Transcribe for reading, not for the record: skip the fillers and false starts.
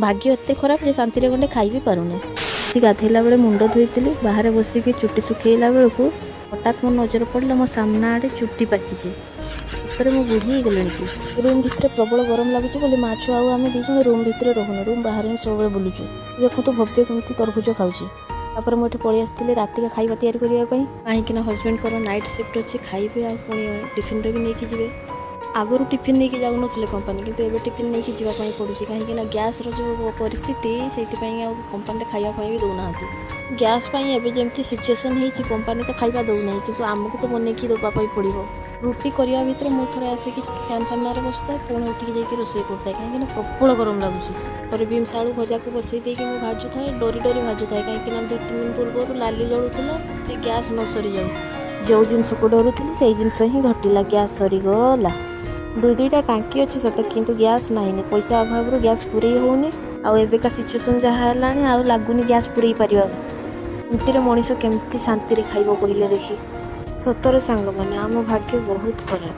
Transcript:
ଭାଗ୍ୟ ଏତେ ଖରାପ ଯେ ଶାନ୍ତିରେ ଗଣ୍ଡେ ଖାଇ ବି ପାରୁନି। ଆସି ଗାଧେଇଲା ବେଳେ ମୁଣ୍ଡ ଧୋଇଥିଲି। ବାହାରେ ବସିକି ଚୁଟି ଶୁଖେଇଲା ବେଳକୁ ହଠାତ୍ ମୋ ନଜର ପଡ଼ିଲା, ମୋ ସାମ୍ନା ଆଡ଼େ ଚୁଟି ପାଚିଛି। ସତରେ ମୁଁ ବୁଢ଼ୀ ହେଇଗଲିଣି କି? ରୁମ୍ ଭିତରେ ପ୍ରବଳ ଗରମ ଲାଗୁଛି ବୋଲି ମା ଛୁଆ ଆଉ ଆମେ 2 ଜଣ ରୁମ୍ ଭିତରେ ରହୁନୁ, ରୁମ୍ ବାହାରେ ହିଁ ସବୁବେଳେ ବୁଲୁଛୁ। ଦେଖନ୍ତୁ, ଭବ୍ୟ କେମିତି ତରଭୁଜ ଖାଉଛି। ତାପରେ ମୁଁ ଏଠି ପଳେଇ ଆସିଥିଲି ରାତିକା ଖାଇବା ତିଆରି କରିବା ପାଇଁ, କାହିଁକି ନା ହଜବେଣ୍ଡଙ୍କର ନାଇଟ୍ ସିଫ୍ଟ ଅଛି। ଖାଇବେ ଆଉ ପୁଣି ଟିଫିନରେ ବି ନେଇକି ଯିବେ। ଆଗରୁ ଟିଫିନ୍ ନେଇକି ଯାଉନଥିଲେ କମ୍ପାନୀ, କିନ୍ତୁ ଏବେ ଟିଫିନ୍ ନେଇକି ଯିବା ପାଇଁ ପଡ଼ୁଛି, କାହିଁକି ନା ଗ୍ୟାସ୍ର ଯେଉଁ ପରିସ୍ଥିତି, ସେଇଥିପାଇଁ ଆଉ କମ୍ପାନୀରେ ଖାଇବା ପାଇଁ ବି ଦେଉନାହାନ୍ତି। ଗ୍ୟାସ୍ ପାଇଁ ଏବେ ଯେମିତି ସିଚୁଏସନ୍ ହେଇଛି, କମ୍ପାନୀ ତ ଖାଇବା ଦେଉନାହିଁ, କିନ୍ତୁ ଆମକୁ ତ ବନେଇକି ଦେବା ପାଇଁ ପଡ଼ିବ। ରୁଟି କରିବା ଭିତରେ ମୁଁ ଥରେ ଆସିକି ଫ୍ୟାନ୍ ସାମ୍ନାରେ ବସୁଥାଏ, ପୁଣି ଉଠିକି ଯାଇକି ରୋଷେଇ କରୁଥାଏ, କାହିଁକିନା ପ୍ରବଳ ଗରମ ଲାଗୁଛି। ପରେ ବିମ୍ସ ଆଳୁ ଭଜାକୁ ବସେଇ ଦେଇକି ମୁଁ ଭାଜୁଥାଏ, ଡରି ଡରି ଭାଜୁଥାଏ, କାହିଁକିନା 2-3 ଦିନ ପୂର୍ବରୁ ଲାଲି ଜଳୁଥିଲା ଯେ ଗ୍ୟାସ୍ ନ ସରିଯାଉ। ଯେଉଁ ଜିନିଷକୁ ଡରୁଥିଲି, ସେଇ ଜିନିଷ ହିଁ ଘଟିଲା। ଗ୍ୟାସ୍ ସରିଗଲା। ଦୁଇ ଦୁଇଟା ଟାଙ୍କି ଅଛି ସତ, କିନ୍ତୁ ଗ୍ୟାସ୍ ନାହିଁ। ପଇସା ଅଭାବରୁ ଗ୍ୟାସ୍ ପୁରେଇ ହେଉନି। ଆଉ ଏବେକା ସିଚୁଏସନ୍ ଯାହା ହେଲାଣି, ଆଉ ଲାଗୁନି ଗ୍ୟାସ୍ ପୁରେଇ ପାରିବା। ଏମିତିରେ ମଣିଷ କେମିତି ଶାନ୍ତିରେ ଖାଇବ, କହିଲେ ଦେଖି? ସତରେ ସାଙ୍ଗମାନେ, ଆମ ଭାଗ୍ୟ ବହୁତ ଖରାପ।